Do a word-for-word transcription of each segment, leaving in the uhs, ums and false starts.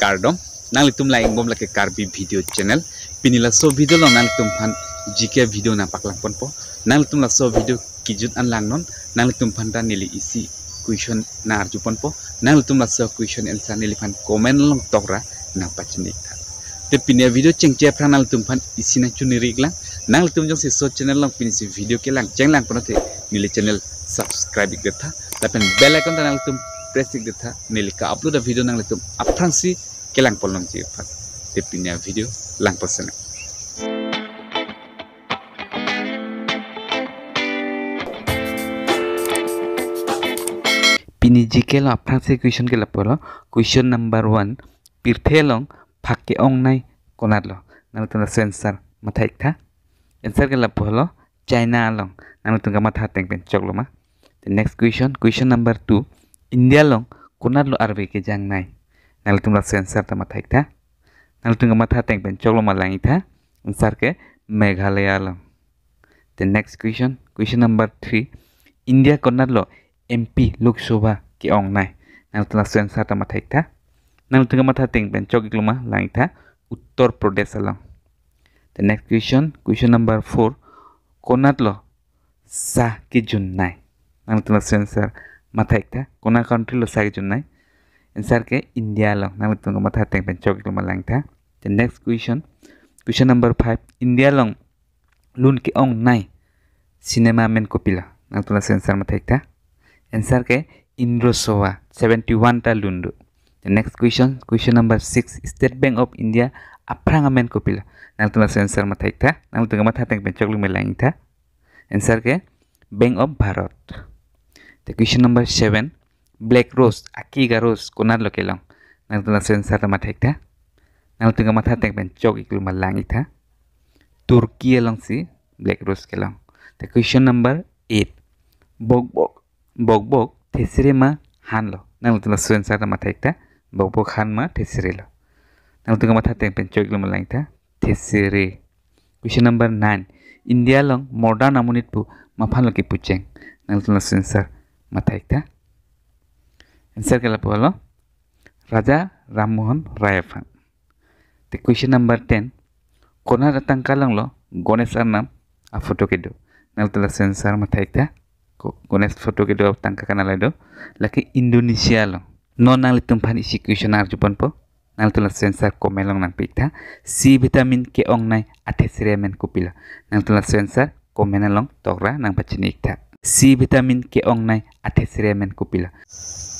Kardom, nanglitum lang-ingbom lake Karbi Video Channel. Pini laso video along nanglitum aphan G K video nangpaklang ponpo. Nanglitum laso video kejut an langnon, nanglitum aphan ta neli isi question nang-arju ponpo. Nanglitum laso question answer neliphan comment along tokra nangpachini iktha. Te pini avideo chengche aphrang nanglitum aphan isi nangchuniri iklang. Nanglitum jongsi laso channel along pinisi video kelang chenglang pulote neli channel subscribe ikdet tha. Lapen bell icon ta nanglitum press ikdet tha. Neli ka-upload avideo nanglitum aphrangsi kelang pon longji aphan. Te pini avideo lang ponsi nang. Pini G K along aphrangsi question ke lapulo. Question number one. Pirthe along phak ke-ongnei konatlo? Nanglitum laso answer mathai iktha. Answer ke lapulo, China along. Nanglitum kamatha ateng pen choklo ma? The next question, question number two. India along konatlo arve kejangnei? Nanglitum laso answer ta mathai iktha. Nanglitum kamatha ateng pen choklo ma, lang iktha. Answer ke Meghalaya along. The next question, question number three. India konatlo M P Lok Sabha ke-ongnei? Nanglitum laso answer ta mathai iktha. Nanglitum kamatha ateng pen chok iklo ma, lang iktha. Uttar Pradesh along. The next question, question number four. Konatlo sa kejunnei? Nanglitum laso answer mathai iktha. Konat country lo sa kejunnei? Answer ke India along. Nanglitum kamatha ateng pen chok iklo ma, lang iktha. The next question, question number five. India along lun ke-ongnei cinema amen kopilo? Nanglitum laso answer mathai iktha. Answer ke Indro Sowa, seventy one ta lun do. The next question, question number six. State Bank of India aphrang amen kopilo? Nanglitum laso answer mathai iktha. Nanglitum kamatha ateng pen choklo ma, lang iktha. Answer ke Bank of Bharat. The question number seven. Black Rose, akega rose konatlo kelong? Nanglitum laso answer ta mathai iktha. Nanglitum kamatha ateng pen chok iklo ma, lang iktha. Turkey alongsi Black Rose kelong. The question number eight. Bokbok, bokbok thesere ma hanlo? Nanglitum laso answer ta mathai iktha. Bokbok han ma thesere lo? Nanglitum kamatha ateng pen chok iklo ma, lang iktha. Thesere. Question number nine. India along modern amonit pu maphan lo kepucheng? Nanglitum laso answer mathai iktha. Answer ke lapulo, Raja Ram Mohan Roy aphan. The question number ten. Konat atangka alonglo Ganesh Arnam aphoto kedo? Nanglitum laso answer mathai iktha. Ko-, Ganesh photo kedo atangka kanala do? Lake Indonesia along. Non nanglitum aphan isi question arju ponpo. Nanglitum laso answer comment along nangpi iktha. C vitamin ke-ongnei athesere amen kopilo? Nanglitum laso answer comment along tokra nangpachini iktha. C vitamin ke-ongnei athesere amen kopilo?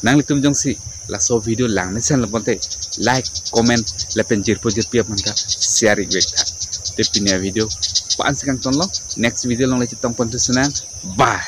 Nanglitum jongsi laso video lang mesenlo pulote like, comment lapen jirpo jirpi aphan ta share ik-ve iktha. Te pini avideo la-ansi kangtonlo. Next video along le chetong pon thusi nang. Bye.